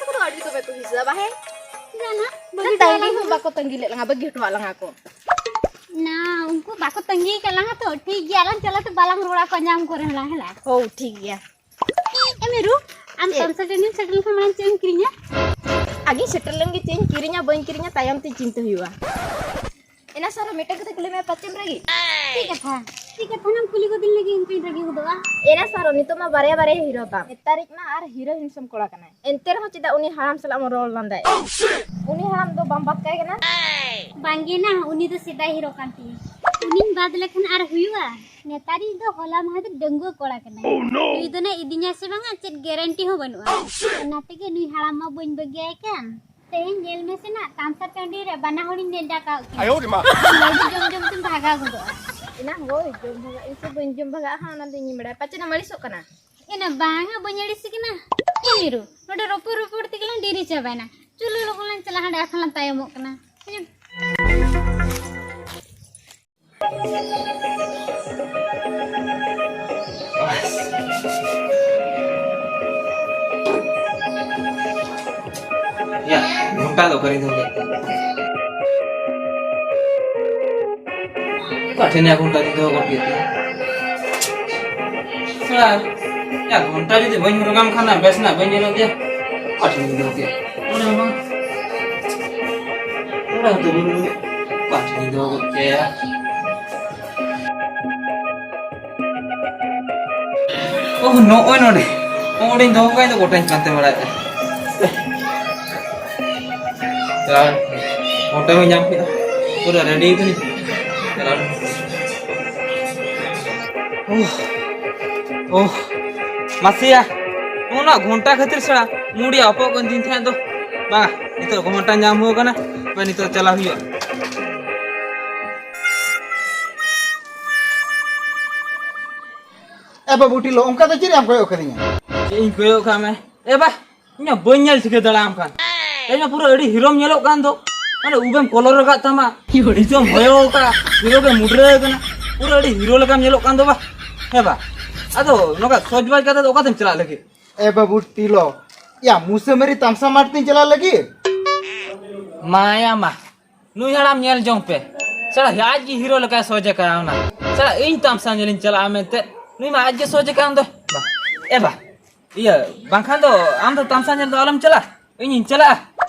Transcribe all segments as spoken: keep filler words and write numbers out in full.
ᱩᱱᱠᱩ ᱫᱚ ᱟᱹᱰᱤ ᱫᱚᱢᱮ ᱠᱚ ᱦᱤᱥᱟᱹ ᱵᱟᱦᱮ᱾ ᱪᱮᱫᱟᱜ ᱱᱟ? ᱵᱟᱹᱜᱤ ᱛᱟᱺᱜᱤ ᱦᱚᱴᱚᱣᱟᱞᱟᱝ ᱦᱚᱸ ᱢᱮ᱾ ᱵᱟᱠᱚ ᱛᱟᱺᱜᱤ ᱞᱮᱫ ᱞᱟᱝᱟ, ᱵᱟᱹᱜᱤ ᱦᱚᱴᱚᱣᱟᱜ ᱞᱟᱝᱟ ᱠᱚ᱾ ᱱᱟ, ᱩᱱᱠᱩ ᱵᱟᱠᱚ ᱛᱟᱺᱜᱤ ᱟᱠᱟᱫ ᱞᱟᱝᱟ ᱛᱚ, ᱴᱷᱤᱠ ᱜᱮᱭᱟ, ᱟᱞᱟᱝ ᱪᱟᱞᱟᱣ ᱛᱮ ᱵᱟᱞᱟᱝ ᱨᱚᱲ ᱟᱠᱚᱣᱟ ᱧᱟᱢ ᱠᱚᱨᱮ ᱦᱚᱸ ᱞᱟᱝ, ᱦᱮᱞᱟ᱾ ᱦᱳ, ᱴᱷᱤᱠ ᱜᱮᱭᱟ᱾ ᱮ ᱢᱤᱨᱩ, ᱟᱢ ᱪᱮᱫ? ᱛᱟᱢᱥᱟ ᱴᱟᱺᱰᱤᱢ ᱥᱮᱴᱮᱨ ᱞᱮᱱᱠᱷᱟᱱ ᱢᱟᱲᱟᱝ ᱪᱮᱫ ᱮᱢ ᱠᱤᱨᱤᱧᱟ? ᱟᱜᱮ ᱥᱮᱴᱮᱨ ᱞᱮᱱ ᱜᱮ, ᱪᱮᱫ ᱤᱧ ᱠᱤᱨᱤᱧᱟ ᱵᱟᱹᱧ ᱠᱤᱨᱤᱧᱟ ᱛᱟᱭᱚᱢ ᱛᱮ ᱪᱤᱱᱛᱟᱹ ᱦᱩᱭᱩᱜᱼᱟ᱾ ᱮᱱᱟ ᱥᱟᱨ, ᱢᱤᱫᱴᱟᱝ ᱠᱟᱛᱷᱟ ᱠᱩᱞᱤ ᱢᱮ, ᱯᱟᱪᱮᱢ ᱨᱟᱹᱜᱤ? ᱪᱮᱫ ᱠᱟᱛᱷᱟ? ᱪᱮᱫ ᱠᱟᱛᱷᱟ ᱱᱟᱢ ᱠᱩᱞᱤ ᱜᱚᱫᱤᱧ ᱞᱟᱹᱜᱤᱫ ᱤᱧ ᱨᱟᱹᱜᱤ ᱜᱚᱫᱚᱜᱼᱟ? ᱮᱱᱟ ᱥᱟᱨ, ᱱᱤᱛᱚᱜ ᱢᱟ ᱵᱟᱨᱭᱟ ᱵᱟᱨᱭᱟ ᱦᱤᱨᱳ ᱛᱟᱢ, ᱱᱮᱛᱟᱨᱤᱡ ᱢᱟ ᱟᱨ ᱦᱤᱨᱳ ᱦᱮᱱᱰᱥᱚᱢ ᱠᱚᱲᱟ ᱠᱟᱱᱟᱭ᱾ ᱮᱱᱛᱮ ᱨᱮᱦᱚᱸ ᱪᱮᱫᱟᱜ ᱩᱱᱤ ᱦᱟᱲᱟᱢ ᱥᱟᱞᱟᱜ ᱮᱢ ᱨᱚᱲ ᱞᱟᱸᱫᱟᱭ? ᱩᱱᱤ ᱦᱟᱲᱟᱢ ᱫᱚ ᱵᱟᱢ ᱵᱟᱫ ᱠᱟᱭ ᱠᱟᱱᱟ? ᱵᱟᱝᱜᱮ ᱱᱟ, ᱩᱱᱤ ᱫᱚ ᱥᱮᱫᱟᱭ ᱦᱤᱨᱳ ᱠᱟᱱ ᱛᱤᱧᱟ᱾ ᱩᱱᱤᱧ ᱵᱟᱫ ᱞᱮᱠᱷᱟᱱ ᱟᱨ ᱦᱩᱭᱩᱜᱼᱟ? ᱱᱮᱛᱟᱨᱤᱡ ᱫᱚ ᱦᱚᱞᱟ ᱢᱟᱦᱫᱮᱨ ᱰᱟᱺᱜᱩᱣᱟᱹ ᱠᱚᱲᱟ ᱠᱟᱱᱟᱭ᱾ ᱱᱩᱭ ᱫᱚ ᱱᱟ ᱤᱫᱤᱧᱟ ᱥᱮ ᱵᱟᱝᱟ, ᱪᱮᱫ ᱜᱮᱨᱮᱱᱴᱤ ᱦᱚᱸ ᱵᱟᱹᱱᱩᱜᱼᱟ᱾ ᱚᱱᱟ ᱛᱮᱜᱮ ᱱᱩᱭ ᱦᱟᱲᱟᱢ ᱢᱟ ᱵᱟᱹᱧ ᱵᱟᱹᱜᱤᱭᱟᱭ ᱠᱟᱱ᱾ ᱛᱮᱦᱮᱧ ᱧᱮᱞ ᱢᱮᱥᱮ ᱱᱟ, ᱛᱟᱢᱥᱟ ᱴᱟᱺᱰᱤ ᱨᱮ ᱵᱟᱱᱟ ᱦᱚᱲᱤᱧ ᱱᱮᱰᱟ ᱠᱟᱜ ᱠᱤᱱᱟ᱾ ᱟᱭᱳ ᱨᱮ ᱢᱟ᱾ ᱞᱟᱹᱰᱩ ᱡᱚᱢ ᱡᱚᱢ ᱛᱮᱢ ᱵᱷᱟᱜᱟᱣ ᱜᱚᱫᱚᱜᱼᱟ᱾ ᱮᱱᱟ ᱦᱳᱭ, ᱡᱚᱢ ᱵᱷᱟᱜᱟᱜ ᱤᱧ ᱥᱮ ᱵᱟᱹᱧ ᱡᱚᱢ ᱵᱷᱟᱜᱟᱜᱼᱟ ᱦᱟᱸᱜ, ᱚᱱᱟ ᱫᱚ ᱤᱧᱤᱧ ᱵᱟᱲᱟᱭᱟ᱾ ᱯᱟᱪᱮ ᱱᱟᱢ ᱟᱹᱲᱤᱥᱚᱜ ᱠᱟᱱᱟ? ᱮᱱᱟ ᱵᱟᱝᱟ, ᱵᱟᱹᱧ ᱟᱹᱲᱤᱥ ᱠᱟᱱᱟ᱾ ᱮ ᱢᱤᱨᱩ, ᱱᱚᱰᱮ ᱨᱚᱯᱚᱲ ᱨᱚᱯᱚᱲ ᱛᱮᱜᱮ ᱞᱟᱝ ᱰᱮᱨᱤ ᱪᱟᱵᱟᱭᱮᱱᱟ᱾ ᱪᱚᱞᱚ ᱞᱚᱜᱚᱱ ᱞᱟᱝ ᱪᱟᱞᱟᱜᱼᱟ, ᱦᱟᱸᱰᱮ ᱟᱨ ᱠᱷᱟᱱ ᱞᱟᱝ ᱛᱟᱭᱚᱢᱚᱜ ᱠᱟᱱᱟ᱾ ᱭᱟ, ᱜᱷᱚᱱᱴᱟ ᱫᱚ ᱚᱠᱟᱨᱮᱧ ᱫᱚᱦᱚ ᱠᱮᱫ ᱛᱟᱭᱟ? ᱚᱠᱟ ᱴᱷᱮᱱ ᱭᱟ ᱜᱷᱚᱱᱴᱟ ᱫᱚᱧ ᱫᱚᱦᱚ ᱜᱚᱫ ᱠᱮᱫ ᱛᱟᱭᱟ? ᱥᱟᱞᱟ, ᱭᱟ, ᱜᱷᱚᱱᱴᱟ ᱡᱩᱫᱤ ᱵᱟᱹᱧ ᱦᱚᱨᱚᱜᱟᱢ ᱠᱷᱟᱱ ᱱᱟ ᱵᱮᱥ ᱱᱟ ᱵᱟᱹᱧ ᱧᱮᱞᱚᱜ ᱜᱮᱭᱟ᱾ ᱚᱠᱟ ᱴᱷᱮᱱᱤᱧ ᱫᱚᱦᱚ ᱠᱮᱫ? ᱚᱸᱰᱮ ᱦᱚᱸ ᱵᱟᱝ᱾ ᱚᱸᱰᱮ ᱦᱚᱸᱛᱚ ᱵᱟᱹᱱᱩᱜ ᱟᱹᱱᱤᱡ᱾ ᱚᱠᱟ ᱴᱷᱮᱱᱤᱧ ᱫᱚᱦᱚ ᱜᱚᱫ ᱠᱮᱫᱟ? ᱳᱦ, ᱱᱚᱜᱼᱚᱭ ᱱᱚᱰᱮ᱾ ᱱᱚᱜᱼᱚᱭ ᱱᱚᱰᱮᱧ ᱫᱚᱦᱚ ᱠᱟᱜ ᱫᱚ, ᱜᱚᱴᱟᱧ ᱯᱟᱱᱛᱮ ᱵᱟᱲᱟᱭᱮᱫᱼᱟ᱾ ᱪᱟᱞᱟᱣ, ᱜᱷᱚᱱᱴᱟ ᱦᱚᱸᱧ ᱧᱟᱢ ᱠᱮᱫᱟ᱾ ᱯᱩᱨᱟᱹ ᱨᱮᱰᱤ ᱠᱟᱹᱱᱟᱹᱧ᱾ ᱪᱟᱞᱟᱣ᱾ ᱳᱦ, ᱳᱦ, ᱢᱟᱥᱤᱭᱟ, ᱱᱚᱜᱼᱚ ᱱᱚᱣᱟ ᱜᱷᱚᱱᱴᱟ ᱠᱷᱟᱹᱛᱤᱨ ᱥᱮᱬᱟ ᱢᱩᱰᱤ ᱟᱯᱚᱜ ᱠᱟᱱ ᱛᱤᱧ ᱛᱟᱦᱮᱸᱫ ᱫᱚ᱾ ᱵᱟᱝᱟ, ᱱᱤᱛᱚᱜ ᱜᱷᱚᱱᱴᱟ ᱧᱟᱢ ᱦᱩᱭ ᱠᱟᱱᱟ᱾ ᱵᱟᱝ, ᱱᱤᱛᱚᱜ ᱪᱟᱞᱟᱣ ᱦᱩᱭᱩᱜᱼᱟ᱾ ᱮ ᱵᱟᱹᱵᱩ ᱴᱤᱞᱚ, ᱚᱱᱠᱟ ᱫᱚ ᱪᱮᱫ ᱮᱢ ᱠᱚᱭᱚᱜ ᱠᱟᱫᱤᱧᱟ? ᱪᱮᱫ ᱤᱧ ᱠᱚᱭᱚᱜ ᱠᱟᱜ ᱢᱮ? ᱮ ᱵᱟ, ᱤᱧ ᱢᱟ ᱵᱟᱹᱧ ᱧᱮᱞ ᱴᱷᱤᱠᱟᱹ ᱫᱟᱲᱮᱭᱟᱢ ᱠᱟᱱ᱾ ᱛᱮᱦᱮᱧ ᱢᱟ ᱯᱩᱨᱟᱹ ᱟᱹᱰᱤ ᱦᱤᱨᱳᱢ ᱧᱮᱞᱚᱜ ᱠᱟᱱ ᱫᱚ᱾ ᱢᱟᱱᱮ ᱩᱵᱮᱢ ᱠᱚᱞᱚᱨ ᱟᱠᱟᱫ ᱛᱟᱢᱟ, ᱱᱤᱛᱚᱜ ᱮᱢ ᱦᱚᱭᱚ ᱟᱠᱟᱫᱼᱟ, ᱦᱤᱨᱳ ᱜᱮ ᱢᱩᱰᱨᱟᱹ ᱟᱠᱟᱱᱟ᱾ ᱯᱩᱨᱟᱹ ᱟᱹᱰᱤ ᱦᱤᱨᱳ ᱞᱮᱠᱟᱢ ᱧᱮᱞᱚᱜ ᱠᱟᱱ ᱫᱚ ᱵᱟ᱾ ᱦᱮᱸ ᱵᱟ, ᱟᱫᱚ ᱱᱚᱝᱠᱟ ᱥᱚᱡᱽ ᱵᱟᱡᱽ ᱠᱟᱛᱮ ᱫᱚ ᱚᱠᱟᱛᱮᱢ ᱪᱟᱞᱟᱜ ᱞᱟᱹᱜᱤᱫ? ᱮ ᱵᱟᱹᱵᱩ ᱴᱤᱞᱚ, ᱭᱟ, ᱢᱩᱥᱟᱹᱢᱟᱹᱨᱤ ᱛᱟᱢᱥᱟ ᱢᱟᱴ ᱛᱤᱧ ᱪᱟᱞᱟᱜ ᱞᱟᱹᱜᱤᱫ᱾ ᱢᱟᱭᱟ ᱢᱟ, ᱱᱩᱭ ᱦᱟᱲᱟᱢ ᱧᱮᱞ ᱡᱚᱝ ᱯᱮ᱾ ᱥᱟᱞᱟ ᱟᱡ ᱜᱮ ᱦᱤᱨᱳ ᱞᱮᱠᱟᱭ ᱥᱚᱡᱮ ᱠᱟᱱᱟ ᱚᱱᱟ᱾ ᱥᱟᱞᱟ ᱤᱧ ᱛᱟᱢᱥᱟ ᱧᱮᱞᱤᱧ ᱪᱟᱞᱟᱜᱼᱟ ᱢᱮᱱᱛᱮ, ᱱᱩᱭ ᱢᱟ ᱟᱡ ᱜᱮ ᱥᱚᱡᱮ ᱠᱟᱱ ᱫᱚ᱾ ᱵᱟ, ᱮ ᱵᱟ, ᱤᱭᱟᱹ, ᱵᱟᱝᱠᱷᱟᱱ ᱫᱚ ᱟᱢ ᱫᱚ ᱛᱟᱢᱥᱟ ᱧᱮᱞ ᱫᱚ ᱟᱞᱚᱢ ᱪᱟᱞᱟᱜᱼᱟ, ᱤᱧᱤᱧ ᱪᱟᱞᱟᱜᱼᱟ᱾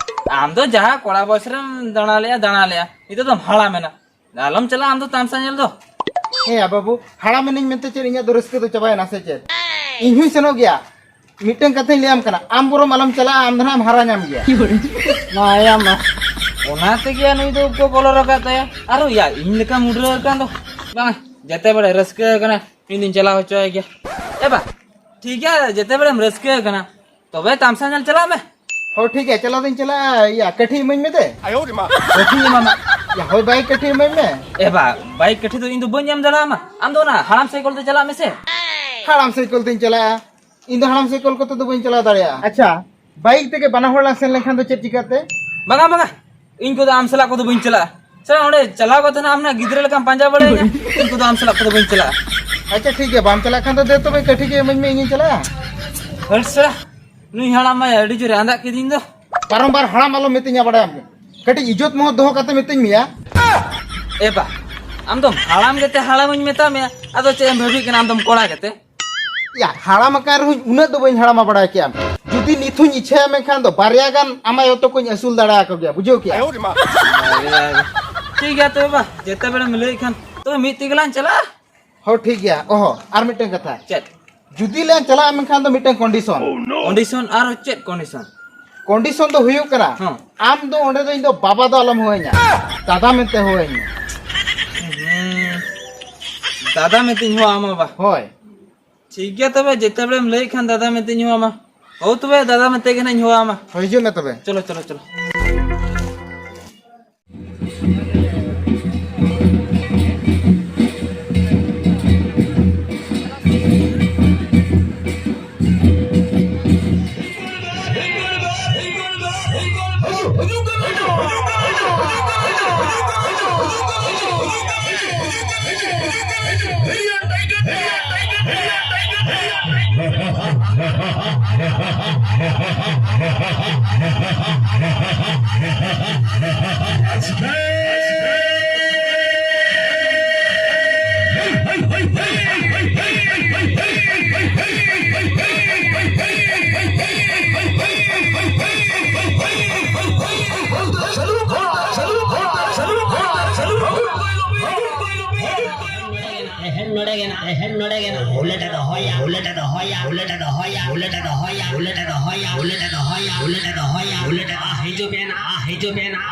ᱟᱢ ᱫᱚ ᱡᱟᱦᱟᱸ ᱠᱚᱲᱟ ᱵᱚᱭᱮᱥ ᱨᱮᱢ ᱫᱟᱬᱟ ᱞᱮᱜᱼᱟ, ᱫᱟᱬᱟ ᱞᱮᱜᱼᱟ, ᱱᱤᱛᱚᱜ ᱫᱚᱢ ᱦᱟᱲᱟᱢ ᱮᱱᱟ᱾ ᱟᱞᱚᱢ ᱪᱟᱞᱟᱜᱼᱟ ᱟᱢ ᱫᱚ ᱛᱟᱢᱥᱟ ᱧᱮᱞ ᱫᱚ᱾ ᱦᱮᱸ ᱭᱟ ᱵᱟᱹᱵᱩ, ᱦᱟᱲᱟᱢ ᱮᱱᱟᱹᱧ ᱢᱮᱱᱛᱮ ᱪᱮᱫ ᱤᱧᱟᱹᱜ ᱫᱚ ᱨᱟᱹᱥᱠᱟᱹ ᱫᱚ ᱪᱟᱵᱟᱭᱮᱱᱟ ᱥᱮ ᱪᱮᱫ? ᱤᱧ ᱦᱚᱸᱧ ᱥᱮᱱᱚᱜ ᱜᱮᱭᱟ᱾ ᱢᱤᱫᱴᱟᱝ ᱠᱟᱛᱷᱟᱧ ᱞᱟᱹᱭᱟᱢ ᱠᱟᱱᱟ, ᱟᱢ ᱵᱚᱨᱚᱢ ᱟᱞᱚᱢ ᱪᱟᱞᱟᱜᱼᱟ, ᱟᱢ ᱫᱚ ᱱᱟᱦᱟᱜ ᱮᱢ ᱦᱟᱨᱟ ᱧᱟᱢ ᱜᱮᱭᱟ᱾ ᱢᱟᱭᱟ ᱢᱟ, ᱚᱱᱟ ᱛᱮᱜᱮ ᱱᱩᱭ ᱫᱚ ᱩᱵ ᱠᱚ ᱵᱚᱞᱚ ᱨᱟᱠᱟᱵ ᱛᱟᱭᱟ᱾ ᱟᱨᱚ ᱭᱟ, ᱤᱧ ᱞᱮᱠᱟ ᱢᱩᱰᱨᱟᱹ ᱟᱠᱟᱱ ᱫᱚ᱾ ᱵᱟᱝ, ᱡᱮᱛᱮ ᱵᱮᱲᱮ ᱨᱟᱹᱥᱠᱟᱹ ᱟᱠᱟᱱᱟ, ᱤᱧ ᱫᱩᱧ ᱪᱟᱞᱟᱣ ᱦᱚᱪᱚᱭ ᱜᱮᱭᱟ᱾ ᱮ ᱵᱟ, ᱴᱷᱤᱠ ᱜᱮᱭᱟ, ᱡᱮᱛᱮ ᱵᱮᱲᱮᱢ ᱨᱟᱹᱥᱠᱟᱹ ᱟᱠᱟᱱᱟ, ᱛᱚᱵᱮ ᱛᱟᱢᱥᱟ ᱧᱮᱞ ᱪᱟᱞᱟᱜ ᱢᱮ᱾ ᱦᱳ, ᱴᱷᱤᱠ ᱜᱮᱭᱟ, ᱪᱟᱞᱟᱣ ᱫᱚᱧ ᱪᱟᱞᱟᱜᱼᱟ᱾ ᱤᱭᱟ, ᱠᱟᱹᱴᱷᱤ ᱤᱢᱟᱹᱧ ᱢᱮ ᱛᱮ᱾ ᱟᱭᱳ ᱨᱮ ᱢᱟ᱾ ᱠᱟᱹᱴᱷᱤ ᱮᱢᱟᱢᱟ᱾ ᱭᱟ, ᱦᱳᱭ, ᱵᱟᱭᱤᱠ ᱠᱟᱹᱴᱷᱤ ᱤᱢᱟᱹᱧ ᱢᱮ᱾ ᱮ ᱵᱟ, ᱵᱟᱭᱤᱠ ᱠᱟᱹᱴᱷᱤ ᱫᱚ ᱤᱧ ᱫᱚ ᱵᱟᱹᱧ ᱮᱢ ᱫᱟᱲᱮᱭᱟᱢᱟ᱾ ᱟᱢ ᱫᱚ ᱚᱱᱟ ᱦᱟᱲᱟᱢ ᱥᱟᱭᱠᱮᱞ ᱛᱮ ᱪᱟᱞᱟᱜ ᱢᱮᱥᱮ᱾ ᱦᱟᱲᱟᱢ ᱥᱟᱭᱠᱮᱞ ᱛᱮᱧ ᱪᱟᱞᱟᱜᱼᱟ? ᱤᱧ ᱫᱚ ᱦᱟᱲᱟᱢ ᱥᱟᱭᱠᱮᱞ ᱠᱚᱛᱮ ᱫᱚ ᱵᱟᱹᱧ ᱪᱟᱞᱟᱣ ᱫᱟᱲᱮᱭᱟᱜᱼᱟ᱾ ᱟᱪᱪᱷᱟ, ᱵᱟᱭᱤᱠ ᱛᱮᱜᱮ ᱵᱟᱱᱟ ᱦᱚᱲ ᱞᱟᱝ ᱥᱮᱱ ᱞᱮᱱᱠᱷᱟᱱ ᱫᱚ ᱪᱮᱫ ᱪᱤᱠᱟᱹᱜ ᱛᱮ? ᱵᱟᱝᱟ, ᱵᱟᱝᱟ, ᱤᱧ ᱠᱚᱫᱚ ᱟᱢ ᱥᱟᱞᱟᱜ ᱠᱚᱫᱚ ᱵᱟᱹᱧ ᱪᱟᱞᱟᱜᱼᱟ᱾ ᱥᱮ ᱚᱸᱰᱮ ᱪᱟᱞᱟᱣ ᱠᱟᱛᱮ ᱱᱟᱜ ᱟᱢ ᱱᱟᱜ ᱜᱤᱫᱽᱨᱟᱹ ᱞᱮᱠᱟᱢ ᱯᱟᱸᱡᱟ ᱵᱟᱲᱟᱭᱟ᱾ ᱤᱧ ᱠᱚᱫᱚ ᱟᱢ ᱥᱟᱞᱟᱜ ᱠᱚᱫᱚ ᱵᱟᱹᱧ ᱪᱟᱞᱟᱜᱼᱟ᱾ ᱟᱪᱪᱷᱟ, ᱴᱷᱤᱠ ᱜᱮᱭᱟ, ᱵᱟᱢ ᱪᱟᱞᱟᱜ ᱠᱷᱟᱱ ᱫᱚ ᱫᱮ ᱛᱚᱵᱮ ᱠᱟᱹᱴᱷᱤ ᱜᱮ ᱤᱢᱟᱹᱧ ᱢᱮ, ᱤᱧᱤᱧ ᱪᱟᱞᱟᱜᱼᱟ᱾ ᱦᱟᱹᱴ ᱥᱮ, ᱱᱩᱭ ᱦᱟᱲᱟᱢ ᱢᱟ ᱟᱹᱰᱤ ᱡᱳᱨᱮ ᱟᱸᱫᱟᱜ ᱠᱤᱫᱤᱧ ᱫᱚ᱾ ᱵᱟᱨᱚᱢᱵᱟᱨ ᱦᱟᱲᱟᱢ ᱟᱞᱚᱢ ᱢᱤᱛᱟᱹᱧᱟ, ᱵᱟᱲᱟᱭᱟᱢ ᱠᱟᱱᱟ᱾ ᱠᱟᱹᱴᱤᱡ ᱤᱡᱽᱡᱚᱛ ᱢᱚᱦᱚᱛ ᱫᱚᱦᱚ ᱠᱟᱛᱮ ᱢᱤᱛᱟᱹᱧ ᱢᱮᱭᱟ᱾ ᱮ ᱵᱟ, ᱟᱢ ᱫᱚᱢ ᱦᱟᱲᱟᱢ ᱜᱮᱛᱮ ᱦᱟᱲᱟᱢᱤᱧ ᱢᱮᱛᱟ ᱢᱮᱭᱟ, ᱟᱫᱚ ᱪᱮᱫ ᱮᱢ ᱵᱷᱟᱹᱵᱤᱜ ᱠᱟᱱᱟ ᱟᱢ ᱫᱚᱢ ᱠᱚᱲᱟ ᱜᱮᱛᱮ? ᱭᱟ, ᱦᱟᱲᱟᱢ ᱟᱠᱟᱱ ᱨᱮᱦᱚᱸᱧ ᱩᱱᱟᱹᱜ ᱫᱚ ᱵᱟᱹᱧ ᱦᱟᱲᱟᱢᱟ, ᱵᱟᱲᱟᱭ ᱠᱮᱜᱼᱟᱢ᱾ ᱡᱩᱫᱤ ᱱᱤᱛ ᱦᱚᱸᱧ ᱤᱪᱪᱷᱟᱹᱭᱟ ᱢᱮᱱᱠᱷᱟᱱ ᱫᱚ ᱵᱟᱨᱭᱟ ᱜᱟᱱ ᱟᱢᱟᱭ ᱦᱚᱛᱚ ᱠᱚᱧ ᱟᱹᱥᱩᱞ ᱫᱟᱲᱮ ᱟᱠᱚ ᱜᱮᱭᱟ, ᱵᱩᱡᱷᱟᱹᱣ ᱠᱮᱜᱼᱟᱢ? ᱟᱭᱳ ᱨᱮ ᱢᱟ᱾ ᱴᱷᱤᱠ ᱜᱮᱭᱟ ᱛᱚᱵᱮ ᱵᱟ, ᱡᱮᱛᱮ ᱵᱮᱲᱟᱢ ᱞᱟᱹᱭᱮᱫ ᱠᱷᱟᱱ ᱛᱚᱵᱮ ᱢᱤᱫ ᱛᱮᱜᱮ ᱞᱟᱝ ᱪᱟᱞᱟᱜᱼᱟ᱾ ᱦᱚᱸ, ᱴᱷᱤᱠ ᱜᱮᱭᱟ᱾ ᱚᱦᱚ, ᱟᱨ ᱢᱤᱫᱴᱟᱝ ᱠᱟᱛᱷᱟ᱾ ᱪᱮᱫ? ᱡᱩᱫᱤ ᱞᱟᱝ ᱪᱟᱞᱟᱜᱼᱟ ᱢᱮᱱᱠᱷᱟᱱ ᱫᱚ ᱢᱤᱫᱴᱟᱝ ᱠᱚᱱᱰᱤᱥᱚᱱ᱾ ᱠᱚᱱᱰᱤᱥᱚᱱ? ᱟᱨ ᱪᱮᱫ ᱠᱚᱱᱰᱤᱥᱚᱱ? ᱠᱚᱱᱰᱤᱥᱚᱱ ᱫᱚ ᱦᱩᱭᱩᱜ ᱠᱟᱱᱟ, ᱦᱚᱸ᱾ ᱟᱢ ᱫᱚ ᱚᱸᱰᱮ ᱫᱚ ᱤᱧ ᱫᱚ ᱵᱟᱵᱟ ᱫᱚ ᱟᱞᱚᱢ ᱦᱚᱦᱚᱧᱟ, ᱫᱟᱫᱟ ᱢᱮᱱᱛᱮ ᱦᱚᱦᱚᱧ ᱢᱮ᱾ ᱦᱩᱸ, ᱫᱟᱫᱟ ᱢᱮᱱᱛᱮᱧ ᱦᱚᱦᱚ ᱟᱢᱟ ᱵᱟ? ᱦᱳᱭ᱾ ᱴᱷᱤᱠ ᱜᱮᱭᱟ ᱛᱚᱵᱮ, ᱡᱮᱛᱮ ᱵᱮᱲᱮᱢ ᱞᱟᱹᱭᱮᱫ ᱠᱷᱟᱱ ᱫᱟᱫᱟ ᱢᱮᱱᱛᱮᱧ ᱦᱚᱦᱚ ᱟᱢᱟ᱾ ᱦᱳ ᱛᱚᱵᱮ, ᱫᱟᱫᱟ ᱢᱮᱱᱛᱮ ᱜᱮ ᱱᱟᱜ ᱤᱧ ᱦᱚᱦᱚ ᱟᱢᱟ᱾ ᱦᱳᱭ, ᱦᱤᱡᱩᱜ ᱢᱮ ᱛᱚᱵᱮ᱾ ᱪᱚᱞᱚ, ᱪᱚᱞᱚ, ᱪᱚᱞᱚ᱾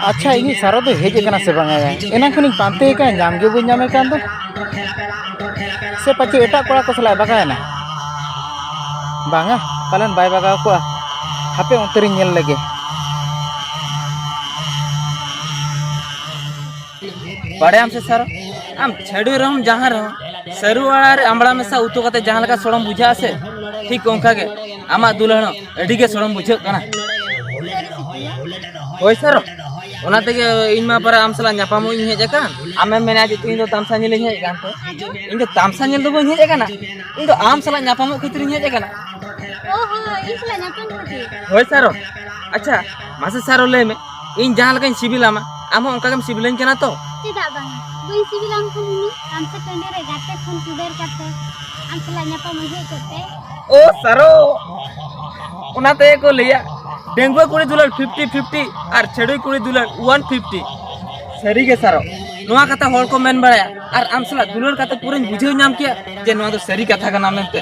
ᱟᱪᱪᱷᱟ, ᱤᱧᱤᱡ ᱥᱟᱨᱚ ᱫᱚᱭ ᱦᱮᱡ ᱟᱠᱟᱱᱟ ᱥᱮ ᱵᱟᱝᱟ? ᱮᱱᱟᱝ ᱠᱷᱚᱱᱤᱧ ᱯᱟᱱᱛᱮᱭᱮ ᱠᱟᱱᱟ, ᱧᱟᱢ ᱜᱮ ᱵᱟᱹᱧ ᱧᱟᱢᱮ ᱠᱟᱱ ᱫᱚ᱾ ᱥᱮ ᱯᱟᱪᱮ ᱮᱴᱟᱜ ᱠᱚᱲᱟ ᱠᱚ ᱥᱟᱞᱟᱜ ᱮ ᱵᱟᱜᱟᱣᱮᱱᱟ? ᱵᱟᱝᱟ, ᱯᱟᱞᱮᱱ ᱵᱟᱭ ᱵᱟᱜᱟᱣ ᱠᱚᱜᱼᱟ᱾ ᱦᱟᱯᱮ ᱚᱱᱛᱮ ᱨᱤᱧ ᱧᱮᱞ ᱞᱮᱜᱮ᱾ ᱵᱟᱲᱟᱭᱟᱢ ᱥᱮ ᱥᱟᱨᱚ, ᱟᱢ ᱪᱷᱟᱹᱰᱩᱭ ᱨᱮᱦᱚᱸᱢ ᱡᱟᱦᱟᱸ ᱨᱮᱦᱚᱸ, ᱥᱟᱹᱨᱩ ᱟᱲᱟᱜ ᱨᱮ ᱟᱢᱲᱟ ᱢᱮᱥᱟ ᱩᱛᱩ ᱠᱟᱛᱮ ᱡᱟᱦᱟᱸ ᱞᱮᱠᱟ ᱥᱚᱲᱚᱢ ᱵᱩᱡᱷᱟᱹᱜᱼᱟ ᱥᱮ, ᱴᱷᱤᱠ ᱚᱱᱠᱟ ᱜᱮ ᱟᱢᱟᱜ ᱫᱩᱞᱟᱹᱲ ᱦᱚᱸ ᱟᱹᱰᱤ ᱜᱮ ᱥᱚᱲᱚᱢ ᱵᱩᱡᱷᱟᱹᱜ ᱠᱟᱱᱟ᱾ ᱦᱳᱭ ᱥᱟᱨᱚ, ᱚᱱᱟ ᱛᱮᱜᱮ ᱤᱧ ᱢᱟ ᱯᱟᱨᱟ ᱟᱢ ᱥᱟᱞᱟᱜ ᱧᱟᱯᱟᱢᱚᱜ ᱤᱧ ᱦᱮᱡ ᱟᱠᱟᱱ᱾ ᱟᱢᱮᱢ ᱢᱮᱱᱟ ᱡᱮ ᱤᱧ ᱫᱚ ᱛᱟᱢᱥᱟ ᱧᱮᱞ ᱤᱧ ᱦᱮᱡ ᱟᱠᱟᱱ ᱛᱚ, ᱤᱧ ᱫᱚ ᱛᱟᱢᱥᱟ ᱧᱮᱞ ᱫᱚ ᱵᱟᱹᱧ ᱦᱮᱡ ᱟᱠᱟᱱᱟ, ᱤᱧ ᱫᱚ ᱟᱢ ᱥᱟᱞᱟᱜ ᱧᱟᱯᱟᱢᱚᱜ ᱠᱷᱟᱹᱛᱤᱨ ᱤᱧ ᱦᱮᱡ ᱟᱠᱟᱱᱟ᱾ ᱚ ᱦᱳᱭ, ᱤᱧ ᱥᱟᱞᱟᱜ ᱧᱟᱯᱟᱢ ᱠᱷᱟᱹᱛᱤᱨ᱾ ᱦᱳᱭ ᱥᱟᱨᱚ, ᱟᱪᱪᱷᱟ, ᱢᱟᱥᱮ ᱥᱟᱨᱚ ᱞᱟᱹᱭ ᱢᱮ, ᱤᱧ ᱡᱟᱦᱟᱸ ᱞᱮᱠᱟᱧ ᱥᱤᱵᱤᱞᱟᱢᱟ, ᱟᱢ ᱦᱚᱸ ᱚᱱᱠᱟ ᱜᱮᱢ ᱥᱤᱵᱤᱞᱟᱹᱧ ᱠᱟᱱᱟ ᱛᱚ? ᱪᱮᱫᱟᱜ ᱵᱟᱝᱟ? ᱵᱟᱹᱧ ᱥᱤᱵᱤᱞᱟᱢ ᱠᱷᱟᱱ ᱤᱧ ᱛᱟᱢᱥᱟ ᱴᱟᱺᱰᱤ ᱨᱮ ᱜᱟᱛᱮ ᱠᱷᱚᱱ ᱪᱩᱰᱟᱹᱨ ᱠᱟᱛᱮ ᱟᱢ ᱥᱟᱞᱟᱜ ᱧᱟᱯᱟᱢ ᱦᱮᱡ ᱠᱟᱛᱮ? ᱳ ᱥᱟᱨᱚ, ᱚᱱᱟ ᱛᱮᱜᱮ ᱠᱚ ᱞᱟᱹᱭᱟ, ᱰᱟᱺᱜᱩᱣᱟᱹ ᱠᱩᱲᱤ ᱫᱩᱞᱟᱹᱲ ᱯᱷᱤᱯᱴᱤ ᱯᱷᱤᱯᱴᱤ ᱟᱨ ᱪᱷᱟᱹᱰᱩᱭ ᱠᱩᱲᱤ ᱫᱩᱞᱟᱹᱲ ᱚᱣᱟᱱ ᱯᱷᱤᱯᱴᱤ᱾ ᱥᱟᱹᱨᱤ ᱜᱮ ᱥᱟᱨᱚ, ᱱᱚᱣᱟ ᱠᱟᱛᱷᱟ ᱦᱚᱲ ᱠᱚ ᱢᱮᱱ ᱵᱟᱲᱟᱭᱟ᱾ ᱟᱨ ᱟᱢ ᱥᱟᱞᱟᱜ ᱫᱩᱞᱟᱹᱲ ᱠᱟᱛᱮ ᱯᱩᱨᱟᱹᱧ ᱵᱩᱡᱷᱟᱹᱣ ᱧᱟᱢ ᱠᱮᱭᱟ ᱡᱮ ᱱᱚᱣᱟ ᱫᱚ ᱥᱟᱹᱨᱤ ᱠᱟᱛᱷᱟ ᱠᱟᱱᱟ ᱢᱮᱱᱛᱮ᱾